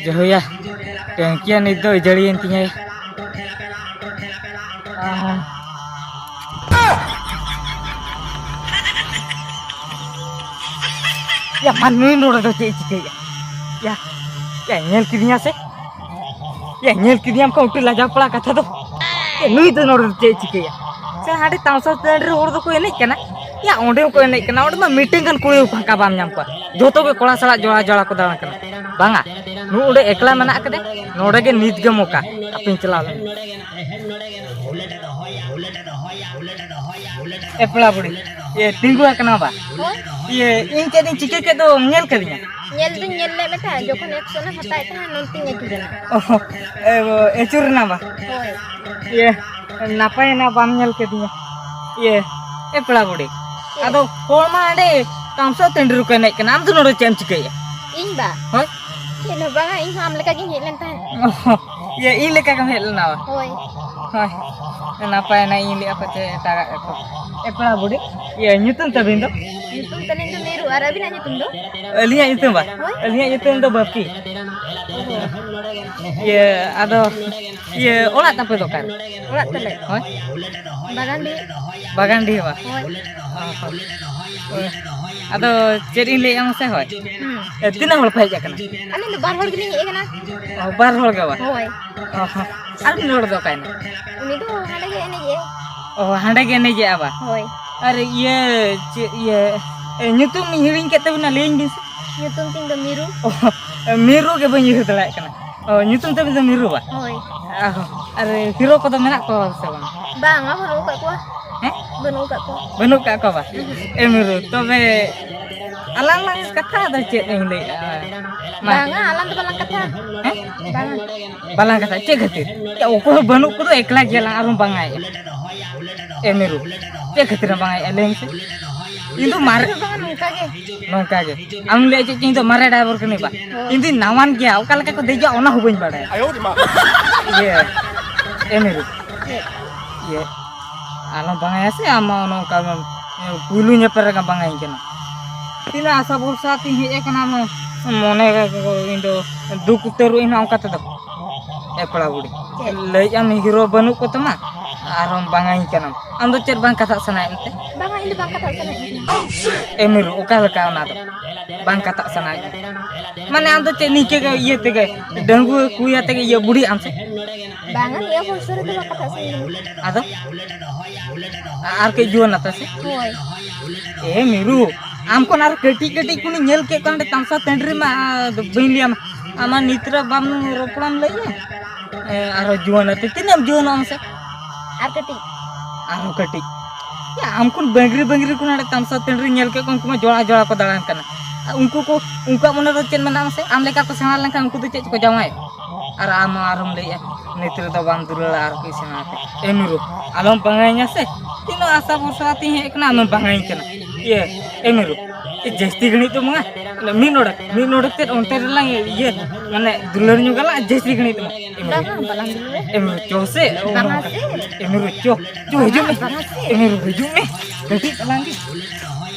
ᱡᱟᱦᱳᱭᱟ, ᱴᱮᱝᱠᱤᱭᱟ ᱱᱤᱛ ᱫᱚ ᱤᱡᱟᱹᱲᱤᱭᱮᱱ ᱛᱤᱧᱟᱭ᱾ ᱭᱟ, ᱢᱟ ᱱᱩᱭ ᱱᱚᱰᱮ ᱫᱚ ᱪᱮᱫ ᱮ ᱪᱤᱠᱟᱹᱭᱮᱫᱼᱟ? ᱭᱟ, ᱭᱟ, ᱧᱮᱞ ᱠᱤᱫᱤᱧᱟ ᱥᱮ? ᱭᱟ, ᱧᱮᱞ ᱠᱤᱫᱤᱧᱟᱢ ᱠᱷᱟᱱ ᱩᱴᱟᱹ ᱞᱟᱡᱟᱣ ᱯᱟᱲᱟ ᱠᱟᱛᱷᱟ ᱫᱚ᱾ ᱭᱟ, ᱱᱩᱭ ᱫᱚ ᱱᱚᱰᱮ ᱫᱚ ᱪᱮᱫ ᱮ ᱪᱤᱠᱟᱹᱭᱟ? ᱥᱮ ᱦᱟᱸᱰᱮ ᱛᱟᱢᱥᱟ ᱴᱟᱺᱰᱤ ᱨᱮ ᱦᱚᱲ ᱫᱚᱠᱚ ᱮᱱᱮᱡ ᱠᱟᱱᱟ᱾ ᱭᱟ, ᱚᱸᱰᱮ ᱦᱚᱸᱠᱚ ᱮᱱᱮᱡ ᱠᱟᱱᱟ᱾ ᱚᱸᱰᱮ ᱢᱟ ᱢᱤᱫᱴᱮᱱ ᱜᱟᱱ ᱠᱩᱲᱤ ᱦᱚᱸ ᱯᱷᱟᱸᱠᱟ ᱵᱟᱢ ᱧᱟᱢ ᱠᱚᱣᱟ᱾ ᱡᱷᱚᱛᱚ ᱜᱮ ᱠᱚᱲᱟ ᱥᱟᱞᱟᱜ ᱡᱚᱲᱟ ᱡᱚᱲᱟ ᱠᱚ ᱫᱟᱬᱟᱱ ᱠᱟᱱᱟ᱾ ᱵᱟᱝᱟ, ᱱᱩᱭ ᱚᱸᱰᱮ ᱮᱠᱞᱟ ᱢᱮᱱᱟᱜ ᱠᱟᱫᱮ, ᱱᱚᱰᱮ ᱜᱮ ᱱᱤᱛ ᱜᱮ ᱢᱚᱠᱟ᱾ ᱟᱯᱮᱧ ᱪᱟᱞᱟᱣ ᱞᱮᱱ᱾ ᱮ ᱯᱮᱲᱟ ᱵᱩᱲᱦᱤ, ᱤᱭᱟᱹ, ᱛᱤᱸᱜᱩ ᱟᱠᱟᱱᱟ ᱵᱟ? ᱦᱳᱭ᱾ ᱤᱭᱟᱹ, ᱤᱧ ᱪᱮᱫ ᱤᱧ ᱪᱤᱠᱟᱹ ᱠᱮᱫ ᱫᱚ ᱧᱮᱞ ᱠᱟᱫᱤᱧᱟ? ᱧᱮᱞ ᱫᱩᱧ ᱧᱮᱞ ᱞᱮᱫ ᱢᱮ ᱛᱟᱦᱮᱸᱫ, ᱡᱚᱠᱷᱚᱱ ᱮᱠᱥᱚᱱ ᱮᱢ ᱦᱟᱛᱟᱣᱮᱫ ᱛᱟᱦᱮᱸᱫ, ᱱᱚᱱᱛᱮᱧ ᱟᱹᱪᱩᱨ ᱮᱱᱟ᱾ ᱚ, ᱮ, ᱟᱹᱪᱩᱨ ᱮᱱᱟ ᱵᱟ? ᱦᱳᱭ᱾ ᱤᱭᱟᱹ, ᱱᱟᱯᱟᱭᱮᱱᱟ ᱵᱟᱢ ᱧᱮᱞ ᱠᱟᱫᱤᱧᱟ᱾ ᱤᱭᱟᱹ, ᱮ ᱯᱮᱲᱟ ᱵᱩᱲᱦᱤ, ᱪᱮᱫ? ᱟᱫᱚ ᱦᱚᱲ ᱢᱟ ᱦᱟᱸᱰᱮ ᱛᱟᱢᱥᱟ ᱴᱟᱺᱰᱤ ᱨᱮᱠᱚ ᱮᱱᱮᱡ ᱠᱟᱱᱟ, ᱟᱢ ᱫᱚ ᱱᱚᱰᱮ ᱪᱮᱫ ᱮᱢ ᱪᱤᱠᱟᱹᱭᱮᱫᱼᱟ? ᱤᱧ ᱵᱟ? ᱦᱳᱭ᱾ ᱪᱮᱫ ᱦᱚᱸ ᱵᱟᱝᱟ, ᱤᱧ ᱦᱚᱸ ᱟᱢ ᱞᱮᱠᱟ ᱜᱤᱧ ᱦᱮᱡ ᱞᱮᱱ ᱛᱟᱦᱮᱸᱫ᱾ ᱤᱭᱟᱹ, ᱤᱧ ᱞᱮᱠᱟ ᱜᱮᱢ ᱦᱮᱡ ᱞᱮᱱᱟ ᱵᱟ? ᱦᱳᱭ᱾ ᱦᱳᱭ᱾ ᱱᱟᱯᱟᱭᱮᱱᱟ, ᱤᱧ ᱞᱟᱹᱭᱮᱫᱼᱟ ᱯᱟᱪᱮ ᱮᱴᱟᱜᱟᱜ ᱜᱮᱠᱚ᱾ ᱮ ᱯᱮᱲᱟ ᱵᱩᱰᱷᱤ, ᱤᱭᱟᱹ, ᱧᱩᱛᱩᱢ ᱛᱟᱹᱵᱤᱱ ᱫᱚ? ᱧᱩᱛᱩᱢ ᱛᱟᱹᱞᱤᱧ ᱫᱚ ᱢᱤᱨᱩ, ᱟᱨ ᱟᱹᱵᱤᱱᱟᱜ ᱧᱩᱛᱩᱢ ᱫᱚ? ᱟᱹᱞᱤᱧᱟᱜ ᱧᱩᱛᱩᱢ ᱵᱟ? ᱦᱳᱭ᱾ ᱟᱹᱞᱤᱧᱟᱜ ᱧᱩᱛᱩᱢ ᱫᱚ ᱵᱟᱹᱯᱤ᱾ ᱚ᱾ ᱤᱭᱟᱹ, ᱟᱫᱚ, ᱤᱭᱟᱹ, ᱚᱲᱟᱜ ᱛᱟᱯᱮ ᱫᱚ ᱚᱠᱟᱨᱮ? ᱚᱲᱟᱜ ᱛᱟᱞᱮ? ᱦᱳᱭ᱾ ᱵᱟᱜᱟᱱᱰᱤ᱾ ᱵᱟᱜᱟᱱᱰᱤ ᱵᱟ? ᱦᱳᱭ᱾ ᱦᱳᱭ᱾ ᱟᱫᱚ ᱪᱮᱫ ᱤᱧ ᱞᱟᱹᱭᱮᱫᱼᱟ ᱢᱟᱥᱮ, ᱦᱳᱭ᱾ ᱦᱩᱸ᱾ ᱮ, ᱛᱤᱱᱟᱹᱜ ᱦᱚᱲ ᱯᱮ ᱦᱮᱡ ᱟᱠᱟᱱᱟ? ᱟᱹᱞᱤᱧ ᱫᱚ ᱵᱟᱨ ᱦᱚᱲ ᱜᱮᱞᱤᱧ ᱦᱮᱡ ᱟᱠᱟᱱᱟ᱾ ᱚ, ᱵᱟᱨ ᱦᱚᱲ ᱜᱮ ᱵᱟ? ᱦᱳᱭ᱾ ᱚ, ᱟᱨ ᱢᱤᱫ ᱦᱚᱲ ᱫᱚ ᱚᱠᱟᱭᱮᱱᱟ? ᱩᱱᱤ ᱫᱚ ᱦᱟᱸᱰᱮ ᱜᱮ ᱮᱱᱮᱡ ᱮᱫ᱾ ᱚ, ᱦᱟᱸᱰᱮ ᱜᱮ ᱮᱱᱮᱡᱮᱜᱼᱟ ᱵᱟ? ᱦᱳᱭ᱾ ᱟᱨ ᱤᱭᱟᱹ, ᱪᱮᱫ ᱤᱭᱟᱹ, ᱮ, ᱧᱩᱛᱩᱢ ᱤᱧ ᱦᱤᱲᱤᱧ ᱠᱮᱫ ᱛᱟᱵᱤᱱᱟ, ᱞᱟᱹᱭᱟᱹᱧ ᱵᱤᱱ ᱥᱮ᱾ ᱧᱩᱛᱩᱢ ᱛᱤᱧ ᱫᱚ ᱢᱤᱨᱩ᱾ ᱚ, ᱢᱤᱨᱩ ᱜᱮ ᱵᱟᱹᱧ ᱩᱭᱦᱟᱹᱨ ᱫᱟᱲᱮᱭᱟᱜ ᱠᱟᱱᱟ᱾ ᱚ, ᱧᱩᱛᱩᱢ ᱛᱟᱵᱤᱱ ᱫᱚ ᱢᱤᱨᱩ ᱵᱟ? ᱦᱳᱭ᱾ ᱟᱨ, ᱟᱨ ᱦᱤᱨᱳ ᱠᱚᱫᱚ ᱢᱮᱱᱟᱜ ᱠᱚᱣᱟ ᱥᱮ ᱵᱟᱝ? ᱵᱟᱝᱟ, ᱵᱟᱹᱱᱩᱜ ᱟᱠᱟᱫ ᱠᱚᱣᱟ᱾ ᱦᱮᱸ? ᱵᱟᱹᱱᱩᱜ ᱟᱠᱟᱫ ᱠᱚᱣᱟ᱾ ᱵᱟᱹᱱᱩᱜ ᱟᱠᱟᱫ ᱠᱚᱣᱟ ᱵᱟ? ᱩᱦᱩᱸ᱾ ᱮ ᱢᱤᱨᱩ, ᱛᱚᱵᱮ ᱟᱞᱟᱝ ᱞᱟᱝ ᱠᱟᱛᱷᱟ ᱫᱚ ᱪᱮᱫ ᱤᱧ ᱞᱟᱹᱭᱮᱫᱼᱟ? ᱢᱟ᱾ ᱵᱟᱝᱟ, ᱟᱞᱟᱝ ᱫᱚ ᱵᱟᱞᱟᱝ ᱠᱟᱛᱷᱟ᱾ ᱦᱮᱸ? ᱵᱟᱝᱟ᱾ ᱵᱟᱞᱟᱝ ᱠᱟᱛᱷᱟ, ᱪᱮᱫ ᱠᱷᱟᱹᱛᱤᱨ? ᱪᱮᱫ, ᱚᱠᱚᱭ ᱦᱚᱸ ᱵᱟᱹᱱᱩᱜ ᱠᱚᱫᱚ, ᱮᱠᱞᱟ ᱜᱮᱭᱟᱞᱟᱝ, ᱟᱨᱦᱚᱸ ᱵᱟᱝᱟᱭᱮᱫᱼᱟ᱾ ᱮ ᱢᱤᱨᱩ, ᱪᱮᱫ ᱠᱷᱟᱹᱛᱤᱨ ᱮᱢ ᱵᱟᱝᱟᱭᱮᱫᱼᱟ, ᱞᱟᱹᱭ ᱢᱮᱥᱮ? ᱤᱧ ᱫᱚ ᱢᱟᱨᱮ ᱵᱟᱝᱟ, ᱱᱚᱝᱠᱟ ᱜᱮ᱾ ᱱᱚᱝᱠᱟ ᱜᱮ᱾ ᱟᱢ ᱞᱟᱹᱭ ᱪᱮᱫ, ᱤᱧ ᱫᱚ ᱢᱟᱨᱮ ᱰᱟᱭᱵᱚᱨ ᱠᱟᱹᱱᱟᱹᱧ ᱵᱟ? ᱦᱳᱭ᱾ ᱤᱧ ᱫᱩᱧ ᱱᱟᱣᱟᱱ ᱜᱮᱭᱟ, ᱚᱠᱟ ᱞᱮᱠᱟ ᱠᱚ ᱫᱮᱡᱚᱜᱼᱟ, ᱚᱱᱟ ᱦᱚᱸ ᱵᱟᱹᱧ ᱵᱟᱲᱟᱭᱟ᱾ ᱤᱭᱟᱹ, ᱮ ᱢᱤᱨᱩ᱾ ᱪᱮᱫ? ᱤᱭᱟᱹ, ᱟᱞᱚᱢ ᱵᱟᱝᱟᱭᱟ ᱥᱮ, ᱟᱢ ᱢᱟ ᱚᱱᱮ ᱚᱱᱠᱟ ᱢᱮᱢ, ᱯᱩᱭᱞᱩ ᱧᱮᱯᱮᱞ ᱨᱮᱜᱮ ᱵᱟᱝᱟᱧ ᱠᱟᱱᱟ᱾ ᱛᱤᱱᱟᱹᱜ ᱟᱥᱟ ᱵᱷᱚᱨᱥᱟ ᱛᱤᱧ ᱦᱮᱡ ᱟᱠᱟᱱᱟ, ᱢᱚ-, ᱢᱚᱱᱮ ᱤᱧ ᱫᱚ ᱫᱩᱠ ᱩᱛᱟᱹᱨᱚᱜ ᱤᱧ ᱦᱟᱸᱜ ᱚᱱᱠᱟ ᱛᱮᱫᱚ᱾ ᱮ ᱯᱮᱲᱟ ᱵᱩᱲᱦᱤ, ᱪᱮᱫ? ᱞᱟᱹᱭᱮᱫ ᱟᱢ ᱦᱤᱨᱳ ᱵᱟᱹᱱᱩᱜ ᱠᱚ ᱛᱟᱢᱟ, ᱟᱨᱦᱚᱸᱢ ᱵᱟᱝᱟᱧ ᱠᱟᱱᱟᱢ᱾ ᱟᱢ ᱫᱚ ᱪᱮᱫ ᱵᱟᱝ ᱠᱟᱛᱷᱟᱜ ᱥᱟᱱᱟᱭᱮᱫ ᱢᱮᱛᱮ? ᱵᱟᱝᱟ, ᱤᱧ ᱫᱚ ᱵᱟᱝ ᱠᱟᱛᱷᱟᱜ ᱥᱟᱱᱟᱭᱮᱫ ᱠᱟᱱᱟ᱾ ᱮ ᱢᱤᱨᱩ, ᱚᱠᱟ ᱞᱮᱠᱟ ᱚᱱᱟ ᱫᱚ? ᱵᱟᱝ ᱠᱟᱛᱷᱟᱜ ᱥᱟᱱᱟᱭᱮᱫ ᱢᱮ? ᱢᱟᱱᱮ ᱟᱢ ᱫᱚ ᱪᱮᱫ ᱱᱤᱝᱠᱟᱹ ᱜᱮ ᱤᱭᱟᱹ ᱛᱮᱜᱮ, ᱰᱟᱺᱜᱩᱣᱟᱹ ᱠᱩᱲᱤ ᱟᱛᱮ ᱜᱮ ᱤᱭᱟᱹ ᱵᱩᱲᱦᱤᱜ ᱟᱢ ᱥᱮ? ᱵᱟᱝᱟ, ᱱᱤᱭᱟᱹ ᱵᱚᱭᱚᱥ ᱨᱮᱫᱚ ᱵᱟᱝ ᱠᱟᱛᱷᱟᱜ ᱥᱟᱱᱟᱧ ᱠᱟᱱᱟ᱾ ᱟᱫᱚ? ᱟ-, ᱟᱨ ᱠᱟᱹᱡ ᱡᱩᱣᱟᱹᱱ ᱟᱛᱮ ᱥᱮ? ᱦᱳᱭ᱾ ᱮ ᱢᱤᱨᱩ, ᱟᱢ ᱠᱷᱚᱱ ᱟᱨ ᱠᱟᱹᱴᱤᱡ ᱠᱟᱹᱴᱤᱡ ᱠᱷᱚᱱᱤᱧ ᱧᱮᱞ ᱠᱮᱫ ᱠᱚᱣᱟ ᱚᱸᱰᱮ ᱛᱟᱢᱥᱟ ᱴᱟᱺᱰᱤ ᱨᱮᱢᱟ, ᱟᱫᱚ ᱵᱟᱹᱧ ᱞᱟᱹᱭᱟᱢᱟ᱾ ᱟᱢᱟᱜ ᱱᱤᱛ ᱨᱮ ᱵᱟᱢ ᱨᱚᱯᱚᱲᱟᱢ ᱞᱟᱹᱭᱮᱜᱼᱟ? ᱮ, ᱟᱨᱦᱚᱸ ᱡᱩᱣᱟᱹᱱ ᱟᱛᱮ ᱛᱤᱱᱟᱹᱜ ᱮᱢ ᱡᱩᱣᱟᱹᱱᱚᱜᱼᱟ ᱢᱟᱥᱮ? ᱟᱨ ᱠᱟᱹᱴᱤᱡ᱾ ᱟᱨᱦᱚᱸ ᱠᱟᱹᱴᱤᱡ᱾ ᱭᱟ, ᱟᱢ ᱠᱷᱚᱱ ᱵᱟᱹᱝᱨᱤ ᱵᱟᱹᱝᱨᱤ ᱠᱚ ᱱᱟᱰᱮ ᱛᱟᱢᱥᱟ ᱴᱟᱺᱰᱤ ᱨᱮ ᱧᱮᱞ ᱠᱮᱫ ᱠᱚᱣᱟ, ᱩᱱᱠᱩ ᱢᱟ ᱡᱚᱲᱟ ᱡᱚᱲᱟ ᱠᱚ ᱫᱟᱬᱟᱱ ᱠᱟᱱᱟ᱾ ᱟᱨ ᱩᱱᱠᱩ ᱠᱚ, ᱩᱱᱠᱩᱣᱟᱜ ᱢᱚᱱᱮ ᱨᱮ ᱪᱮᱫ ᱢᱮᱱᱟᱜᱼᱟ ᱢᱟᱥᱮ? ᱟᱢ ᱞᱮᱠᱟ ᱠᱚ ᱥᱮᱬᱟ ᱞᱮᱱᱠᱷᱟᱱ ᱩᱱᱠᱩ ᱫᱚ ᱪᱮᱫ ᱪᱚᱠᱚ ᱡᱟᱶᱟᱭᱚᱜᱼᱟ? ᱟᱨ ᱟᱢ ᱟᱨᱦᱚᱸᱢ ᱞᱟᱹᱭᱮᱜᱼᱟ, ᱱᱤᱛ ᱨᱮᱫᱚ ᱵᱟᱢ ᱫᱩᱞᱟᱹᱲᱟ ᱟᱨ ᱠᱚ ᱥᱮᱬᱟ ᱟᱯᱮ᱾ ᱮ ᱢᱤᱨᱩ, ᱟᱞᱚᱢ ᱵᱟᱝᱟᱧᱟ ᱥᱮ᱾ ᱛᱤᱱᱟᱹᱜ ᱟᱥᱟ ᱵᱷᱚᱨᱥᱟ ᱠᱟᱛᱮᱧ ᱦᱮᱡ ᱟᱠᱟᱱᱟ, ᱟᱢᱮᱢ ᱵᱟᱝᱟᱧ ᱠᱟᱱᱟ᱾ ᱤᱭᱟᱹ, ᱮ ᱢᱤᱨᱩ, ᱮ ᱡᱟᱹᱥᱛᱤ ᱜᱷᱟᱹᱲᱤᱡ ᱫᱚ ᱵᱟᱝᱟ᱾ ᱢᱤᱫ ᱱᱚᱰᱮᱠ, ᱢᱤᱫ ᱱᱚᱰᱮᱠ ᱛᱮᱫ ᱚᱱᱛᱮ ᱨᱮᱞᱟᱝ ᱤᱭᱟᱹ, ᱢᱟᱱᱮ ᱫᱩᱞᱟᱹᱲ ᱧᱚᱜ ᱟᱞᱟᱝ ᱡᱟᱹᱥᱛᱤ ᱜᱷᱟᱹᱲᱤᱡ ᱫᱚ᱾ ᱵᱟᱝᱟ, ᱵᱟᱞᱟᱝ ᱫᱩᱞᱟᱹᱲᱟ᱾ ᱮ ᱢᱤᱨᱩ, ᱪᱚ ᱥᱮ᱾ ᱵᱟᱝᱟ ᱥᱮ᱾ ᱮ ᱢᱤᱨᱩ, ᱪᱚ, ᱪᱚ ᱦᱤᱡᱩᱜ ᱢᱮ᱾ ᱵᱟᱝᱟ ᱥᱮ᱾ ᱮ ᱢᱤᱨᱩ, ᱦᱤᱡᱩᱜ ᱢᱮ᱾ ᱠᱟᱹᱴᱤᱡ ᱛᱟᱞᱟᱝ ᱜᱮ᱾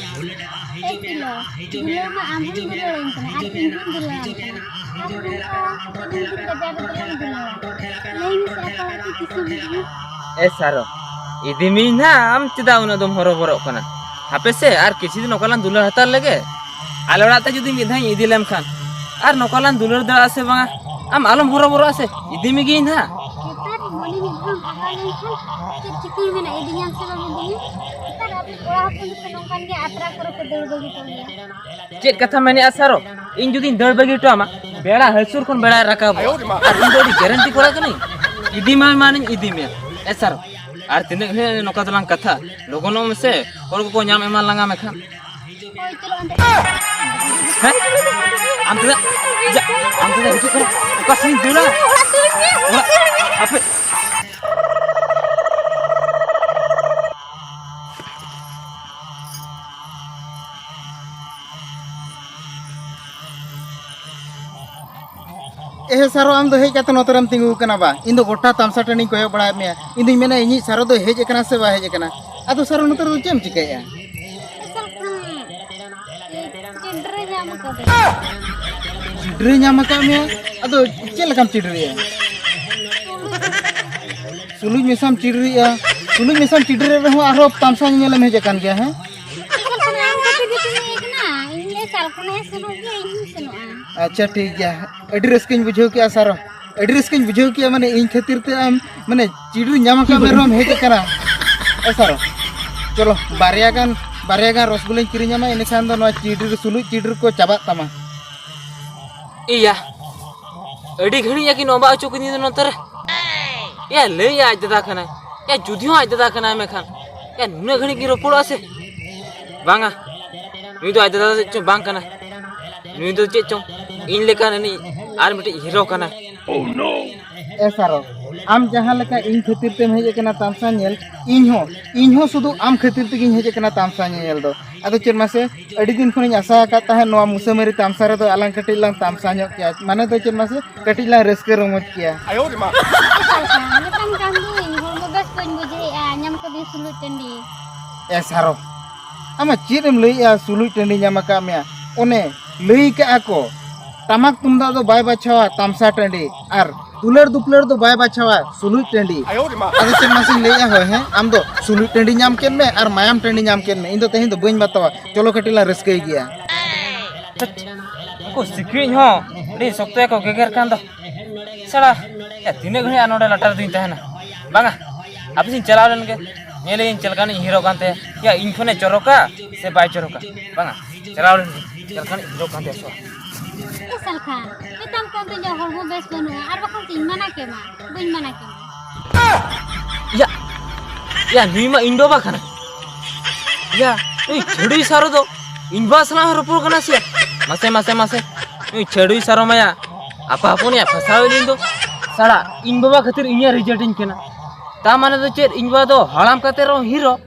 ᱮ ᱯᱤᱞᱚ, ᱫᱩᱞᱟᱹᱲ ᱢᱟ ᱟᱢ ᱦᱚᱸᱢ ᱫᱩᱞᱟᱹᱲᱟᱹᱧ ᱠᱟᱱᱟ ᱟᱨ ᱤᱧ ᱦᱚᱸᱧ ᱫᱩᱞᱟᱹᱲᱟᱢ ᱠᱟᱱᱟ᱾ ᱟᱨ ᱱᱚᱝᱠᱟ ᱫᱤᱱ ᱫᱤᱱ ᱵᱟᱡᱟᱨ ᱨᱮᱫᱚ ᱞᱟᱝ ᱫᱩᱞᱟᱹᱲᱟ᱾ ᱞᱟᱹᱭ ᱢᱮᱥᱮ ᱚᱠᱟ ᱞᱟᱹᱜᱤᱫ ᱛᱤᱥᱮᱢ ᱦᱤᱡᱩᱜᱼᱟ? ᱮ ᱥᱟᱨᱚ, ᱤᱫᱤ ᱢᱤᱭᱟᱹᱧ ᱱᱟᱦᱟᱜ, ᱟᱢ ᱪᱮᱫᱟᱜ ᱩᱱᱟᱹᱜ ᱫᱚᱢ ᱦᱚᱨᱚᱵᱚᱨᱚᱜ ᱠᱟᱱᱟ? ᱦᱟᱯᱮ ᱥᱮ, ᱟᱨ ᱠᱤᱪᱷᱩ ᱫᱤᱱ ᱚᱠᱟ ᱞᱟᱝ ᱫᱩᱞᱟᱹᱲ ᱦᱟᱛᱟᱲ ᱞᱮᱜᱮ᱾ ᱟᱞᱮ ᱚᱲᱟᱜ ᱛᱮ ᱡᱩᱫᱤ ᱢᱤᱫ ᱫᱷᱟᱣ ᱤᱧ ᱤᱫᱤ ᱞᱮᱢ ᱠᱷᱟᱱ, ᱟᱨ ᱱᱚᱝᱠᱟ ᱞᱟᱝ ᱫᱩᱞᱟᱹᱲ ᱫᱟᱲᱮᱭᱟᱜᱼᱟ ᱥᱮ ᱵᱟᱝᱟ? ᱟᱢ ᱟᱞᱚᱢ ᱦᱚᱨᱚᱵᱚᱨᱚᱜᱼᱟ ᱥᱮ, ᱤᱫᱤ ᱢᱮᱜᱤᱭᱟᱹᱧ ᱱᱟᱦᱟᱜ᱾ ᱱᱮᱛᱟᱨ ᱢᱚᱱᱮ ᱢᱤᱫ ᱫᱷᱟᱣ ᱵᱷᱟᱜᱟᱣ ᱞᱮᱱᱠᱷᱟᱱ ᱪᱮᱫ ᱪᱤᱠᱟᱹᱭ ᱢᱮᱱᱟ, ᱤᱫᱤᱧᱟᱢ ᱥᱮ ᱵᱟᱢ ᱤᱫᱤᱧᱟ? ᱱᱮᱛᱟᱨ ᱟᱵᱚ ᱠᱚᱲᱟ ᱦᱚᱯᱚᱱ ᱫᱚᱠᱚ ᱱᱚᱝᱠᱟᱱ ᱜᱮᱭᱟ, ᱟᱛᱨᱟ ᱠᱚᱨᱮ ᱠᱚ ᱫᱟᱹᱲ ᱵᱟᱹᱜᱤ ᱠᱟᱜ ᱜᱮᱭᱟ᱾ ᱪᱮᱫ ᱠᱟᱛᱷᱟ ᱢᱮᱱᱮᱜᱼᱟ ᱥᱟᱨᱚ? ᱤᱧ ᱡᱩᱫᱤᱧ ᱫᱟᱹᱲ ᱵᱟᱹᱜᱤ ᱦᱚᱴᱚ ᱟᱢᱟ, ᱵᱮᱲᱟ ᱦᱟᱹᱥᱩᱨ ᱠᱷᱚᱱ ᱵᱮᱲᱟᱭ ᱨᱟᱠᱟᱵᱚᱜᱼᱟ᱾ ᱟᱨ ᱤᱧ ᱫᱚ ᱟᱹᱰᱤ ᱜᱮᱨᱮᱱᱴᱤ ᱠᱚᱲᱟ ᱠᱟᱹᱱᱟᱹᱧ, ᱤᱫᱤ ᱢᱟᱭ ᱢᱟᱱᱤᱧ ᱤᱫᱤ ᱢᱮᱭᱟ᱾ ᱮ ᱥᱟᱨᱚ, ᱟᱨ ᱛᱤᱱᱟᱹᱜ ᱜᱷᱟᱹᱲᱤᱡ ᱱᱚᱝᱠᱟ ᱫᱚᱞᱟᱝ ᱠᱟᱛᱷᱟ? ᱞᱚᱜᱚᱱᱚᱜ ᱢᱮᱥᱮ, ᱦᱚᱲ ᱠᱚᱠᱚ ᱧᱟᱢ ᱮᱢᱟᱱ ᱞᱟᱸᱜᱟ ᱢᱮ ᱠᱷᱟᱱ᱾ ᱦᱳᱭ, ᱪᱚᱞᱚ ᱚᱸᱰᱮ᱾ ᱦᱮᱸ? ᱟᱢ ᱛᱤᱱᱟᱹᱜ, ᱡᱟ, ᱟᱢ ᱛᱤᱱᱟᱹᱜ ᱦᱤᱡᱩᱜ ᱠᱟᱱᱟ? ᱚᱠᱟ ᱥᱮᱫ ᱤᱧ ᱫᱟᱹᱲᱟ? ᱚᱲᱟᱜ, ᱦᱟᱯᱮ᱾ ᱮᱦᱮ ᱥᱟᱨᱚ, ᱟᱢ ᱫᱚ ᱦᱮᱡ ᱠᱟᱛᱮ ᱱᱚᱛᱮ ᱨᱮᱢ ᱛᱤᱸᱜᱩ ᱟᱠᱟᱱᱟ ᱵᱟ? ᱤᱧ ᱫᱚ ᱜᱚᱴᱟ ᱛᱟᱢᱥᱟ ᱴᱟᱺᱰᱤᱧ ᱠᱚᱭᱚᱜ ᱵᱟᱲᱟᱭᱮᱫ ᱢᱮᱭᱟ᱾ ᱤᱧ ᱫᱩᱧ ᱢᱮᱱᱟ, ᱤᱧᱤᱡ ᱥᱟᱨᱚ ᱫᱚᱭ ᱦᱮᱡ ᱟᱠᱟᱱᱟ ᱥᱮ ᱵᱟᱭ ᱦᱮᱡ ᱟᱠᱟᱱᱟ? ᱟᱫᱚ ᱥᱟᱨᱚ, ᱱᱚᱛᱮ ᱨᱮᱫᱚ ᱪᱮᱫ ᱮᱢ ᱪᱤᱠᱟᱹᱭᱮᱫᱼᱟ? ᱟᱥᱚᱞ ᱠᱷᱟᱱ, ᱮ, ᱪᱤᱰᱨᱟᱹ ᱧᱟᱢ ᱟᱠᱟᱫᱟ᱾ ᱪᱤᱰᱨᱟᱹ ᱧᱟᱢ ᱟᱠᱟᱫ ᱢᱮᱭᱟ? ᱟᱫᱚ ᱪᱮᱫ ᱞᱮᱠᱟᱢ ᱪᱤᱰᱨᱟᱹᱭᱟ? ᱥᱩᱞᱩᱡ ᱢᱮᱥᱟᱢ ᱪᱤᱰᱨᱟᱹᱭᱮᱫᱼᱟ? ᱥᱩᱞᱩᱡ ᱢᱮᱥᱟᱢ ᱪᱤᱰᱨᱟᱹᱭᱮᱫ ᱨᱮᱦᱚᱸ ᱟᱨᱦᱚᱸ ᱛᱟᱢᱥᱟ ᱧᱮᱧᱮᱞᱮᱢ ᱦᱮᱡ ᱟᱠᱟᱱ ᱜᱮᱭᱟ, ᱦᱮᱸ? ᱟᱥᱚᱞ ᱠᱷᱟᱱ ᱟᱢ ᱠᱷᱟᱹᱛᱤᱨ ᱜᱮᱛᱚᱧ ᱦᱮᱡ ᱟᱠᱟᱱᱟ᱾ ᱤᱧ ᱞᱟᱹᱭ ᱥᱟᱞ ᱠᱷᱚᱱᱮ ᱥᱮᱱᱚᱜ ᱜᱮᱭᱟ, ᱤᱧ ᱦᱚᱸᱧ ᱥᱮᱱᱚᱜᱼᱟ᱾ ᱟᱪᱪᱷᱟ, ᱴᱷᱤᱠ ᱜᱮᱭᱟ᱾ ᱟᱹᱰᱤ ᱨᱟᱹᱥᱠᱟᱹᱧ ᱵᱩᱡᱷᱟᱹᱣ ᱠᱮᱜᱼᱟ ᱥᱟᱨᱚ, ᱟᱹᱰᱤ ᱨᱟᱹᱥᱠᱟᱹᱧ ᱵᱩᱡᱷᱟᱹᱣ ᱠᱮᱜᱼᱟ, ᱢᱟᱱᱮ ᱤᱧ ᱠᱷᱟᱹᱛᱤᱨ ᱛᱮ ᱟᱢ, ᱢᱟᱱᱮ ᱪᱤᱰᱨᱩ ᱧᱟᱢ ᱟᱠᱟᱫ ᱢᱮ ᱨᱮᱦᱚᱸᱢ ᱦᱮᱡ ᱟᱠᱟᱱᱟ᱾ ᱮ ᱥᱟᱨᱚ, ᱪᱚᱞᱚ ᱵᱟᱨᱭᱟ ᱜᱟᱱ, ᱵᱟᱨᱭᱟ ᱜᱟᱱ ᱨᱚᱥᱜᱩᱞᱟᱹᱧ ᱠᱤᱨᱤᱧ ᱟᱢᱟ, ᱤᱱᱟᱹᱠᱷᱟᱱ ᱫᱚ ᱱᱚᱣᱟ ᱪᱤᱰᱨᱩ, ᱥᱩᱞᱩᱡ ᱪᱤᱰᱨᱩ ᱠᱚ ᱪᱟᱵᱟᱜ ᱛᱟᱢᱟ᱾ ᱤᱭᱟ, ᱟᱹᱰᱤ ᱜᱷᱟᱹᱲᱤᱡ ᱟᱹᱠᱤᱱ ᱚᱵᱟᱜ ᱦᱚᱪᱚ ᱠᱤᱫᱤᱧ ᱫᱚ ᱱᱚᱛᱮ ᱨᱮ᱾ ᱭᱟ, ᱞᱟᱹᱭᱟ ᱟᱡ ᱫᱟᱫᱟ ᱠᱟᱱᱟᱭ᱾ ᱭᱟ, ᱡᱩᱫᱤ ᱦᱚᱸ ᱟᱡ ᱫᱟᱫᱟ ᱠᱟᱱᱟᱭ ᱢᱮᱱᱠᱷᱟᱱ, ᱭᱟ, ᱱᱩᱱᱟᱹᱜ ᱜᱷᱟᱹᱲᱤᱡ ᱠᱤᱱ ᱨᱚᱯᱚᱲᱚᱜᱼᱟ ᱥᱮ? ᱵᱟᱝᱟ, ᱱᱩᱭ ᱫᱚ ᱟᱡ ᱫᱟᱫᱟ ᱪᱮᱫ ᱪᱚᱝ ᱵᱟᱝ ᱠᱟᱱᱟ᱾ ᱱᱩᱭ ᱫᱚ ᱪᱮᱫ ᱪᱚᱝ ᱤᱧ ᱞᱮᱠᱟᱱ ᱟᱨ ᱢᱤᱫᱴᱤᱡ ᱦᱤᱨᱳ ᱠᱟᱱᱟᱭ᱾ ᱮ ᱥᱟᱨᱚ, ᱟᱢ ᱡᱟᱦᱟᱸ ᱞᱮᱠᱟ ᱤᱧ ᱠᱷᱟᱹᱛᱤᱨ ᱛᱮᱢ ᱦᱮᱡ ᱟᱠᱟᱱᱟ ᱛᱟᱢᱥᱟ ᱧᱮᱞ, ᱤᱧ ᱦᱚᱸ, ᱤᱧ ᱦᱚᱸ ᱥᱩᱫᱷᱩ ᱟᱢ ᱠᱷᱟᱹᱛᱤᱨ ᱛᱮᱜᱤᱧ ᱦᱮᱡ ᱟᱠᱟᱱᱟ ᱛᱟᱢᱥᱟ ᱧᱮᱧᱮᱞ ᱫᱚ᱾ ᱟᱫᱚ ᱪᱮᱫ ᱢᱟᱥᱮ, ᱟᱹᱰᱤ ᱫᱤᱱ ᱠᱷᱚᱱᱤᱧ ᱟᱥᱟ ᱟᱠᱟᱫ ᱛᱟᱦᱮᱸᱫ ᱱᱚᱣᱟ ᱢᱩᱥᱟᱹᱢᱟᱹᱨᱤ ᱛᱟᱢᱥᱟ ᱨᱮᱫᱚ ᱟᱞᱟᱝ ᱠᱟᱹᱴᱤᱡ ᱞᱟᱝ ᱛᱟᱢᱥᱟ ᱧᱚᱜ ᱠᱮᱭᱟ, ᱢᱟᱱᱮ ᱫᱚ ᱪᱮᱫ ᱢᱟᱥᱮ, ᱠᱟᱹᱴᱤᱡ ᱞᱟᱝ ᱨᱟᱹᱥᱠᱟᱹ ᱨᱚᱢᱚᱡᱽ ᱠᱮᱭᱟ᱾ ᱢᱮᱛᱟᱢ ᱠᱟᱱ ᱫᱩᱧ, ᱦᱚᱲᱢᱚ ᱵᱮᱥ ᱵᱟᱹᱧ ᱵᱩᱡᱷᱟᱹᱣᱮᱫᱼᱟ, ᱧᱟᱢ ᱠᱟᱹᱫᱤᱧ ᱥᱩᱞᱩᱡ ᱴᱟᱺᱰᱤ᱾ ᱮ ᱥᱟᱨᱚ, ᱟᱢᱟᱜ ᱪᱮᱫ ᱮᱢ ᱞᱟᱹᱭᱮᱫᱼᱟ ᱥᱩᱞᱩᱡ ᱴᱟᱺᱰᱤ ᱧᱟᱢ ᱟᱠᱟᱫ ᱢᱮᱭᱟ? ᱚᱱᱮ ᱞᱟᱹᱭ ᱠᱟᱜᱼᱟ ᱠᱚ, ᱴᱟᱢᱟᱠ ᱛᱩᱢᱫᱟᱜ ᱫᱚ ᱵᱟᱭ ᱵᱟᱪᱷᱟᱣᱟ ᱛᱟᱢᱥᱟ ᱴᱟᱺᱰᱤ, ᱟᱨ ᱫᱩᱞᱟᱹᱲ ᱫᱩᱯᱞᱟᱹᱲ ᱫᱚ ᱵᱟᱭ ᱵᱟᱪᱷᱟᱣᱟ ᱥᱩᱞᱩᱡ ᱴᱟᱺᱰᱤ᱾ ᱟᱫᱚ ᱪᱮᱫ ᱢᱟᱥᱮᱧ ᱞᱟᱹᱭᱮᱫᱼᱟ, ᱦᱳᱭ ᱦᱮᱸ, ᱟᱢ ᱫᱚ ᱥᱩᱞᱩᱡ ᱴᱟᱺᱰᱤ ᱧᱟᱢ ᱠᱮᱫ ᱢᱮ ᱟᱨ ᱢᱟᱭᱟᱢ ᱴᱟᱺᱰᱤ ᱧᱟᱢ ᱠᱮᱫ ᱢᱮ, ᱤᱧ ᱫᱚ ᱛᱮᱦᱮᱧ ᱫᱚ ᱵᱟᱹᱧ ᱵᱟᱛᱟᱣᱟ᱾ ᱪᱚᱞᱚ ᱠᱟᱹᱴᱤᱡ ᱞᱟᱝ ᱨᱟᱹᱥᱠᱟᱹᱭ ᱜᱮᱭᱟ᱾ ᱩᱱᱠᱩ ᱥᱤᱠᱲᱤᱡ ᱦᱚᱸ ᱟᱹᱰᱤ ᱥᱚᱠᱛᱚ ᱜᱮᱠᱚ ᱜᱮᱜᱮᱨ ᱠᱟᱱ ᱫᱚ᱾ ᱥᱟᱲᱟ, ᱭᱟ, ᱛᱤᱱᱟᱹᱜ ᱜᱷᱟᱹᱲᱤᱡ ᱟᱨ ᱱᱚᱰᱮ ᱞᱟᱴᱟᱨ ᱫᱩᱧ ᱛᱟᱦᱮᱱᱟ? ᱵᱟᱝᱟ, ᱟᱯᱮ ᱥᱮᱫ ᱪᱟᱞᱟᱣ ᱞᱮᱱ ᱜᱮ, ᱧᱮᱞᱮᱭᱟᱹᱧ ᱪᱮᱫ ᱞᱮᱠᱟᱱᱤᱡ ᱦᱤᱨᱳ ᱠᱟᱱ ᱛᱟᱭᱟ᱾ ᱭᱟ, ᱤᱧ ᱠᱷᱚᱱᱮ ᱪᱚᱨᱚᱠᱟ ᱥᱮ ᱵᱟᱭ ᱪᱚᱨᱚᱠᱟ? ᱵᱟᱝᱟ, ᱪᱟᱞᱟᱣ ᱞᱮᱱ ᱜᱮ, ᱪᱮᱫ ᱞᱮᱠᱟᱱᱤᱡ ᱦᱤᱨᱳ ᱠᱟᱱ ᱛᱟᱭᱟ ᱥᱮ ᱵᱟᱝ? ᱮ ᱥᱟᱞᱠᱷᱟᱱ, ᱢᱮᱛᱟᱢ ᱠᱟᱱ ᱫᱚ ᱤᱧᱟᱹᱜ ᱦᱚᱲᱢᱚ ᱵᱮᱥ ᱵᱟᱹᱱᱩᱜᱼᱟ, ᱟᱨ ᱵᱟᱠᱷᱟᱱ ᱪᱮᱫ ᱤᱧ ᱢᱟᱱᱟ ᱠᱮᱢᱟ? ᱵᱟᱹᱧ ᱢᱟᱱᱟ ᱠᱮᱢᱟ᱾ ᱭᱟ, ᱭᱟ, ᱱᱩᱭ ᱢᱟ ᱤᱧ ᱵᱟᱵᱟ ᱠᱟᱱᱟ᱾ ᱭᱟ, ᱱᱩᱭ ᱪᱷᱟᱹᱰᱩᱭ ᱥᱟᱨᱚ ᱫᱚ ᱤᱧ ᱵᱟ ᱥᱟᱞᱟᱜ ᱦᱚᱸ ᱨᱚᱯᱚᱲ ᱠᱟᱱᱟ ᱥᱮ? ᱢᱟᱥᱮ, ᱢᱟᱥᱮ, ᱢᱟᱥᱮ, ᱱᱩᱭ ᱪᱷᱟᱹᱰᱩᱭ ᱥᱟᱨᱚ ᱢᱟᱭᱟ ᱟᱯᱟ ᱦᱚᱯᱚᱱ ᱭᱟ ᱯᱷᱟᱥᱟᱣ ᱞᱤᱧ ᱫᱚ᱾ ᱥᱟᱲᱟ, ᱤᱧ ᱵᱟᱵᱟ ᱠᱷᱟᱹᱛᱤᱨ ᱤᱧᱮ ᱨᱮᱡᱮᱠᱴ ᱤᱧ ᱠᱟᱱᱟ᱾ ᱛᱟ ᱢᱟᱱᱮ ᱫᱚ ᱪᱮᱫ, ᱤᱧ ᱵᱟᱵᱟ ᱫᱚ ᱦᱟᱲᱟᱢ ᱠᱟᱛᱮ ᱨᱮᱦᱚᱸ ᱦᱤᱨᱳ?